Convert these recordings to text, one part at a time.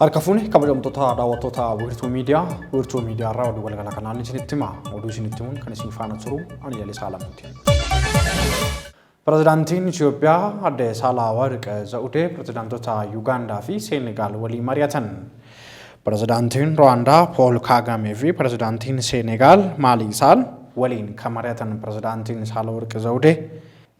Harka fuune kabajamtoota daawwattoota Wiirtuu Miidiyaa, Wiirtuu Miidiyaa irraa oduu galgala kanaan isinitti hima. Oduu isinitti himuun kan isin faana turu ani Lalisaa Lamuuti. Pirezidaantiin Itoophiyaa Aadde Saalawarq Zawudee pirezidaantota Yugaandaa fi Seenegaal waliin mari'atan. Pirezidaantiin Ruwaandaa Pool Kaagamee fi pirezidaantiin Seenegaal Maalii Saal waliin kan mari'atan pirezidaantiin Saalawarq Zawudee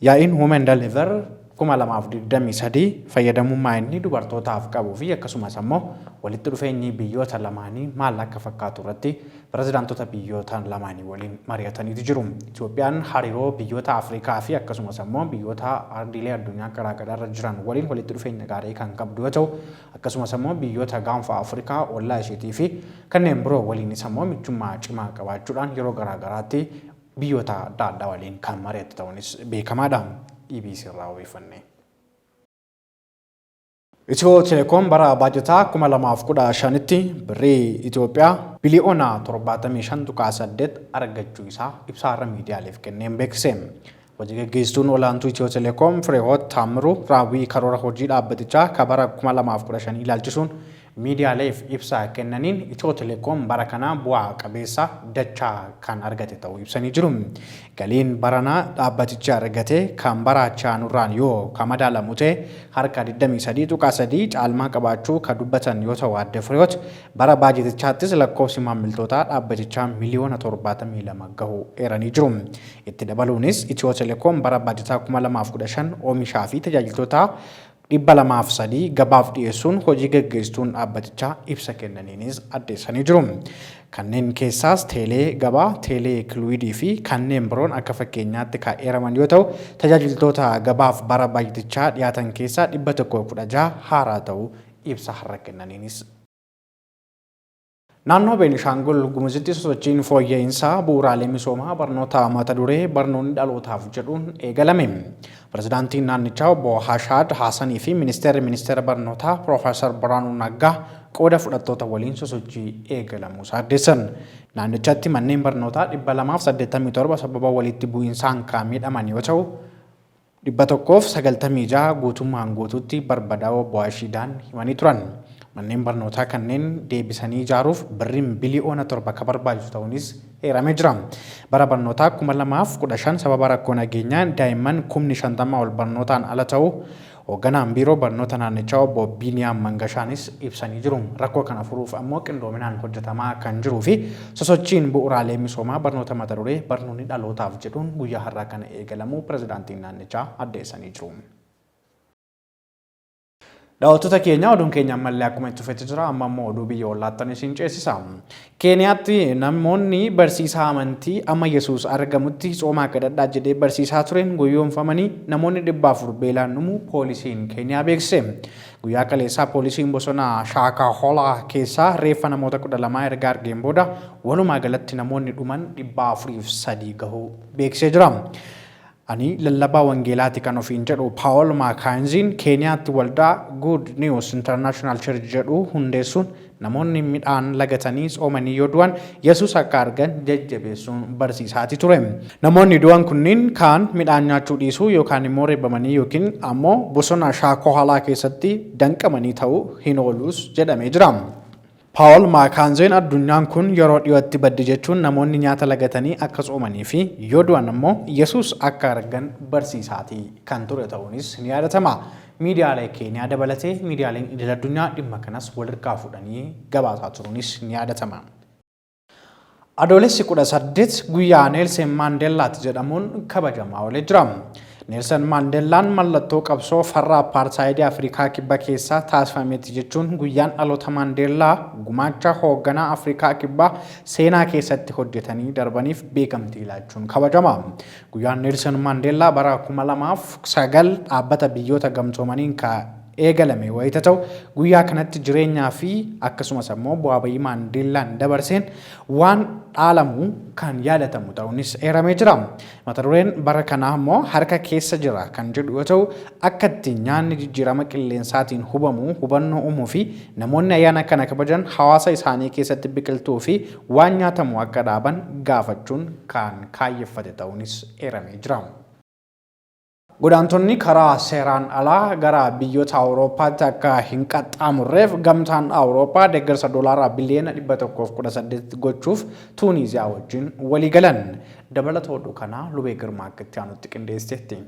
yaa'iin Women Deliver 2023 fayyadamummaa inni dubartootaaf qabuu fi akkasumas ammoo walitti dhufeenyi biyyoota lamaanii maal akka fakkaatu irratti pirezidaantota biyyoota lamaanii waliin mari'ataniitu jiru. Itoophiyaan hariiroo biyyoota Afrikaa fi akkasumas ammoo biyyoota ardiilee addunyaa garaagaraa irra jiran waliin walitti dhufeenya gaarii kan qabdu yoo ta'u, akkasumas ammoo biyyoota gaanfa Afrikaa ollaa isheetii fi kanneen biroo waliinis ammoo michummaa cimaa qabaachuudhaan yeroo garaagaraatti biyyoota adda addaa waliin kan mari'attu ta'uunis beekamaadha. EBC irraa odeeffanne. Itiyoo Telekoom bara baajataa 2015tti birrii Itoophiyaa biliyoona 75.8 argachuu isaa ibsa har'a miidiyaaleef kenneen beeksise. Hojii gaggeessituun olaantuu Itiyoo Telekoom Fireewoot Taammiruu raawwii karoora hojii dhaabbatichaa ka bara 2015 ilaalchisuun miidiyaaleef ibsa kennaniin Itiyoo Telekoom bara kana bu'aa qabeessa dachaa kan argate ta'uu ibsanii jiru. Galiin baranaa dhaabbatichi argate kan bara achaanurraan yoo ka madaalamu ta'e harka 23.3 caalmaa qabaachuu ka dubbatan yoo ta'u Aadde Fireewoot bara baajetichaattis lakkoofsi maammiltootaa dhaabbatichaa miliyoona 72 gahuu eeranii jiru. Itti dabaluunis Itiyoo Telekoom bara baajataa 2015 oomishaa fi tajaajiltoota 203 gabaaf dhiyeessuun hojii gaggeessituun dhaabbatichaa ibsa kennaniinis addeessanii jiru. Kanneen keessaas teelee gabaa, teelee kiluwidii fi kanneen biroon akka fakkeenyaatti ka eeraman yoo ta'u, tajaajiltoota gabaaf bara baajatichaa dhiyaatan keessaa 116 haaraa ta'uu ibsa har'a kennaniinis. Naannoo Beenishaangul Gumuzitti sosochiin fooyya'iinsa bu'uuraalee misoomaa barnoota mata duree barnoonni dhalootaaf jedhuun eegalame. Pirezidaantiin naannichaa obbo Hashaad Haasanii fi Ministeerri Ministeera Barnootaa Piroofeesar Birhaanuu Naggaa qooda fudhattoota waliin sosochii eegalamuusaa addeessan. Naannichatti manneen barnootaa 287 sababa walitti bu'iinsaan kan miidhaman yoo ta'u, 196 guutummaan guutuutti barbadaa'uu Obbo Ashiidaan himanii turan. Manneen barnootaa kanneen deebisanii ijaaruuf birriin biliyoona 7 ka barbaachisu ta'uunis eeramee jira. Bara barnootaa 2015 sababa rakkoo nageenyaan daa'imman kumni 50 ol barnootaan ala ta'uu Hoogganaan Biiroo Barnoota naannichaa Obbo Biiniyaam Mangashaanis ibsanii jiru. Rakkoo kana furuuf ammoo qindoominaan hojjetamaa kan jiruu fi sosochiin bu'uuraalee misoomaa barnoota mata duree Barnoonni dhalootaaf jedhuun guyyaa har'aa kana eegalamuu pirezidaantiin naannichaa addeessanii jiru. Daawwattoota keenya, oduun keenya ammallee akkuma itti fufetti jira. Amma immoo oduu biyya ollaattan isin ceesisa. Keeniyaatti namoonni barsiisaa amantii amma Yesuus argamutti tsoomaa kadhadhaa jedhee barsiisaa tureen goyyoomfamanii namoonni 400 beelaan dhumuu poolisiin Keeniyaa beeksise. Guyyaa kaleessaa poolisiin bosona Shaakaaholaa keessaa reeffa namoota 12 erga argeen booda walumaa galatti namoonni dhuman 403 gahuu beeksisee jira. Ani lallabaa wangeelaati kan ofiin jedhu Paawol Maakaanziin Keeniyaatti waldaa Good News International Church jedhu hundeessuun namoonni midhaan lagatanii tsoomanii yoo du'an Yesuus akka argan jajjabeessuun barsiisaati ture. Namoonni du'an kunniin kaan midhaan nyaachuu dhiisuu yookaan immoo reebamanii yookiin ammoo bosona Shaakohalaa keessatti danqamanii ta'uu hin ooluus jedhamee jira. Paawol Maakaanzeen addunyaan kun yeroo dhiyootti baddi jechuun namoonni nyaata lagatanii akka tsoomanii fi yoo du'an ammoo Yesuus akka argan barsiisaati kan ture ta'uunis ni yaadatama. Miidiyaalee Keeniyaa dabalatee miidiyaaleen idil-addunyaa dhimma kanas walirkaa fuudhanii gabaasaa turuunis ni yaadatama. Adoolessi 18 guyyaa Neelsen Maandeellaati jedhamuun kabajamaa oolee jira. Neelsen Maandeellaan mallattoo qabsoo farra appaartaayidii Afrikaa Kibba keessaa taasifameeti jechuun guyyaan dhaloota Maandeellaa gumaacha hoogganaa Afrikaa Kibbaa seenaa keessatti hojjetanii darbaniif beekamtii laachuun kabajama. Guyyaan Neelsen Maandeellaa bara 2009 dhaabbata biyyoota gamtoomaniin ka eegalame wayita ta'u, guyyaa kanatti jireenyaa fi akkasumas ammoo bu'aa bayii Maandeellaan dabarseen waan dhaalamu kan yaadatamu ta'uunis eeramee jira. Mata dureen bara kanaa ammoo harka keessa jira kan jedhu yoo ta'u, akka itti nyaanni jijjiirama qilleensaatiin hubamu hubannoo uumuu fi namoonni ayyaana kana kabajan hawaasa isaanii keessatti biqiltuu fi waan nyaatamu akka dhaaban gaafachuun kan kaayyeffate ta'uunis eeramee jira. Godaantonni karaa seeraan alaa gara biyyoota Awurooppaatti akka hin qaxxaamurreef gamtaan Awurooppaa deeggarsa doolaaraa biliyoona 118 gochuuf Tuuniiziyaa wajjin walii galan. Dabalata oduu kanaa Lubee Girmaa akka itti aanutti qindeessiteetti.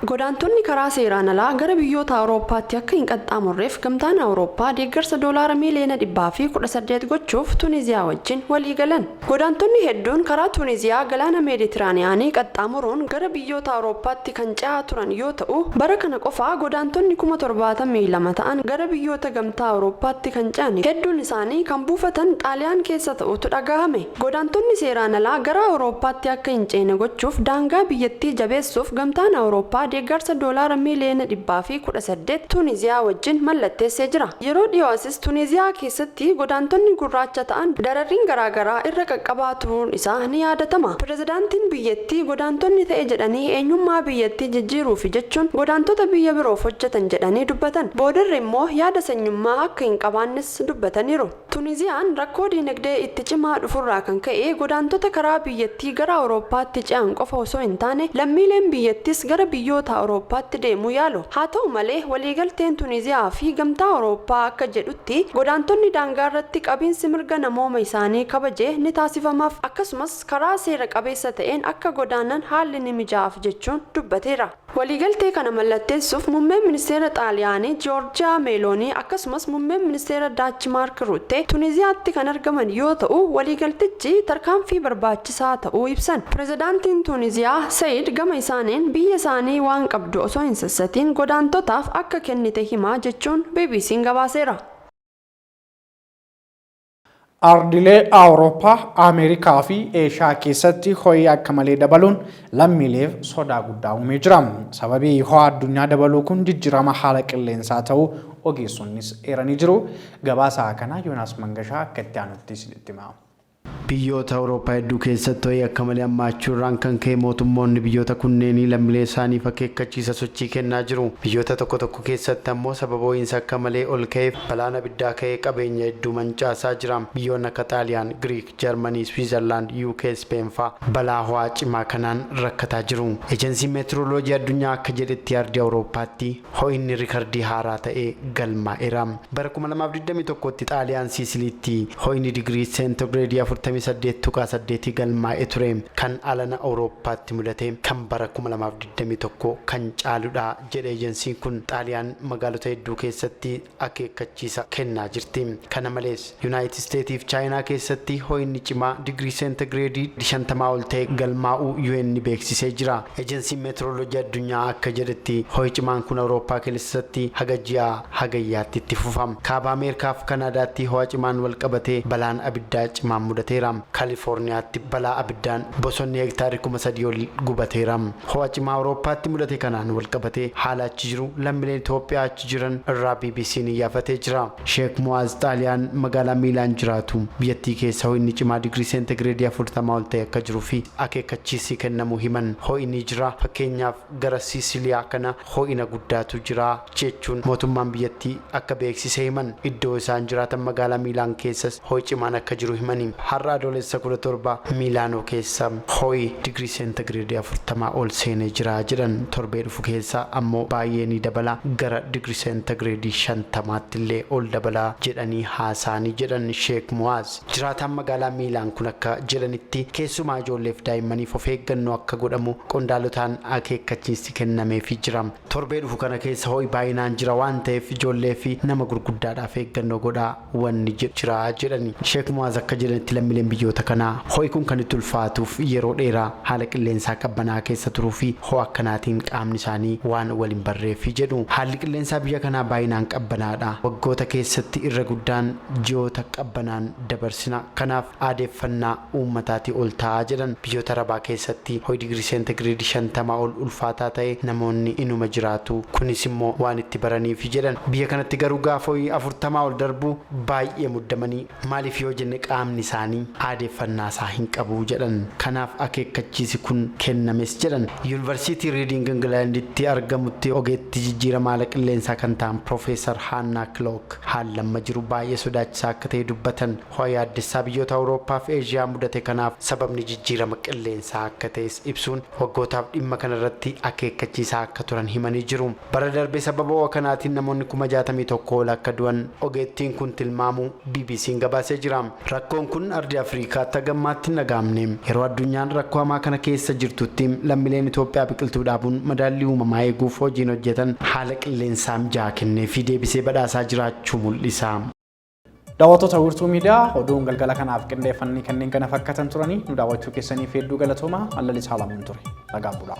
Godaantonni karaa seeraan alaa gara biyyoota Awurooppaatti akka hin qaxxaamurreef gamtaan Awurooppaa deeggarsa doolaara miiliyoona 118 gochuuf Tuniziyaa wajjin walii galan. Godaantonni hedduun karaa Tuniziyaa galaana Meeditiraaniyaanii qaxxaamuruun gara biyyoota Awurooppaatti kan ce'aa turan yoo ta'u, bara kana qofaa godaantonni 72,000 ta'an gara biyyoota gamtaa Awurooppaatti kan ce'an, hedduun isaanii kan buufatan Xaaliyaan keessa ta'utu dhagahame. Godaantonni seeraan alaa gara Awurooppaatti akka hin ceene gochuuf daangaa biyyattii jabeessuuf gamtaan Awurooppaa deeggarsa doolaara miiliyoona 118 Tuniziyaa wajjin mallatteessee jira. Yeroo dhiyoo asis Tuniziyaa keessatti godaantonni gurraacha ta'an dararriin garaagaraa irra qaqqabaa turuun isaa ni yaadatama. Pirezidaantiin biyyattii godaantonni ta'e jedhanii eenyummaa biyyattii jijjiiruufi jechuun godaantota biyya biroof hojjetan jedhanii dubbatan. Boodarra immoo yaada sanyummaa akka hin qabaannes dubbataniiru. Tuniziyaan rakkoo diinagdee itti cimaa dhufurraa kan ka'e godaantota karaa biyyattii gara Awurooppaatti ce'an qofa osoo hin taane, lammiileen biyyattis gara biyyoota Awurooppaatti deemuu yaalu. Haa ta'u malee, waliigalteen Tuniziyaa fi gamtaa Awurooppaa akka jedhutti, godaantonni daangaa irratti qabiinsi mirga namooma isaanii kabaje ni taasifamaaf, akkasumas karaa seera qabeessa ta'een akka godaanan haalli ni mijaa'aaf jechuun dubbateera. Waliigaltee kana mallatteessuuf muummeen ministeera Xaaliyaanii Joorjiyaa Meeloonii akkasumas muummeen ministeera Daachi Maark Ruutte Tuniziyaatti kan argaman yoo ta'u, waliigaltichi tarkaanfii barbaachisaa ta'uu ibsan. Pirezidaantiin Tuniziyaa Sayid gama isaaniin biyya isaanii waan qabdu osoo hin sassatiin godaantotaaf akka kennite himaa jechuun BBC'n gabaaseera. Ardilee Awurooppaa, Ameerikaa fi Eeshiyaa keessatti ho'i akka malee dabaluun lammiileef sodaa guddaa uumee jira. Sababii ho'a addunyaa dabaluu kun jijjiirama haala qilleensaa ta'uu ogeessonnis eeranii jiru. Gabaasa kana Yoonaas Mangashaa akka itti aanutti isinitti hima. Biyyoota Awurooppaa hedduu keessatti ho'i akka malee hammaachuu irraan kan ka'e mootummoonni biyyoota kunneenii lammiilee isaaniif akeekkachiisa sochii kennaa jiru. Biyyoota tokko tokko keessatti ammoo sababa ho'iinsa akka malee ol ka'eef balaan abiddaa ka'ee qabeenya hedduu mancaasaa jira. Biyyoonni akka Xaaliyaan, Giriik, Jarmanii, Swiizerlaand, UK, Speen fa'aa balaa ho'aa cimaa kanaan rakkataa jiru. Ejensiin Meetirooloojii addunyaa akka jedhetti, ardii Awurooppaatti ho'inni rikardii haaraa ta'ee galmaa'eera. Bara 2021tti Xaaliyaan Siisiliitti ho'inni digirii seentigireedii 48.8 galmaa'ee ture, kan alana Awurooppaatti mudate kan bara 2021 kan caaludha jedhe ejensiin kun. Xaaliyaan magaalota hedduu keessatti akeekkachiisa kennaa jirti. Kana malees, Yuunaayitid Isteetii fi Chaayinaa keessatti ho'inni cimaa digirii seentigireedii 50 ol ta'e galmaa'uu UN beeksisee jira. Ejensiin Meetirooloojii addunyaa akka jedhetti, ho'i cimaan kun Awurooppaa keessatti haga ji'a Hagayyaatti itti fufa. Kaaba Ameerikaa fi Kanaadaatti ho'a cimaan wal qabatee balaan abiddaa cimaan mudateera. Kaalifoorniyaatti balaa abiddaan bosonni hektaarri 3,000 ol gubateera. Ho'a cimaa Awurooppaatti mudate kanaan wal qabatee haala achi jiru lammiileen Itoophiyaa achi jiran irraa BBC'n iyyaafatee jira. Sheek Mu'aaz Xaaliyaan magaalaa Miilaan jiraatu. Biyyattii keessa ho'inni cimaa digirii seentigireedii 40 ol ta'e akka jiruu fi akeekkachiisni kennamuu himan. Ho'i ni jira. Fakkeenyaaf, gara Siisiliyaa kana ho'ina guddaatu jira jechuun mootummaan biyyattii akka beeksise himan. Iddoo isaan jiraatan magaalaa Miilaan keessas ho'i cimaan akka jiru himani. Har'a Adoolessa 17 Miilaanoo keessa ho'i digirii seentigireedii 40 ol seenee jira jedhan. Torbee dhufu keessa ammoo baay'ee ni dabala, gara digirii seentigireedii 50tti illee ol dabala jedhanii haasa'anii jedhan Sheek Mu'aaz. Jiraataan magaalaa Miilaan kun akka jedhanitti, keessumaa ijoolleef daa'immaniif of eeggannoo akka godhamu qondaalotaan akeekkachiisni kennameefii jira. Torbee dhufu kana keessa ho'i baay'inaan jira waan ta'eef ijoollee fi nama gurguddaadhaaf eeggannoo godhaa wanni jedhu jira jedhani. Sheek Mu'aaz akka jedhanitti, lammiileen biyyoota kanaa ho'i kun kan itti ulfaatuuf yeroo dheeraa haala qilleensaa qabbanaa keessa turuu fi ho'a akkanaatiin qaamni isaanii waan wal hin barreefi jedhu. Haalli qilleensaa biyya kanaa baay'inaan qabbanaadha. Waggoota keessatti irra guddaan ji'oota qabbanaan dabarsina. Kanaaf aadeeffannaa uummataatii ol ta'a jedhan. Biyyoota Arabaa keessatti ho'i digirii seentigireedii 50 ol ulfaataa ta'e namoonni inuma jiraatu. Kunis immoo waan itti baraniifi jedhan. Biyya kanatti garuu gaafa ho'i 40 ol darbu baay'ee muddamanii, maaliif yoo jenne qaamni isaanii aadeeffannaa isaa hin qabu jedhan. Kanaaf akeekkachiisi kun kennames jedhan. Yuunivarsiitii Riiding Ingilaanditti argamutti ogeettii jijjiirama haala qilleensaa kan ta'an Piroofeesar Haannaa Kilook haalli amma jiru baay'ee sodaachisaa akka ta'e dubbatan. Ho'a yaaddessaa biyyoota Awurooppaa fi Eeshiyaa mudate kanaaf sababni jijjiirama qilleensaa akka ta'es ibsuun waggootaaf dhimma kanarratti akeekkachiisaa akka turan himanii jiru. Bara darbe sababa ho'a kanaatiin namoonni 61,000 ol akka du'an ogeettiin kun tilmaamuu BBC'n gabaasee jira. Rakkoon kun ardii Afriikaatti hagammaatti hin dhaga'amne. Yeroo addunyaan rakkoo hamaa kana keessa jirtutti lammiileen Itoophiyaa biqiltuu dhaabuun madaallii uumamaa eeguuf hojiin hojjetan haala qilleensaa mijaa'aa kennee fi deebisee badhaasaa jiraachuu mul'isa. Daawwattoota Wiirtuu Miidiyaa, oduun galgala kanaaf qindeeffannii kanneen kana fakkaatan turanii. Nu daawwachuu keessaniif hedduu galatooma. Allalisaa Lamuun ture. Nagaan bulaa.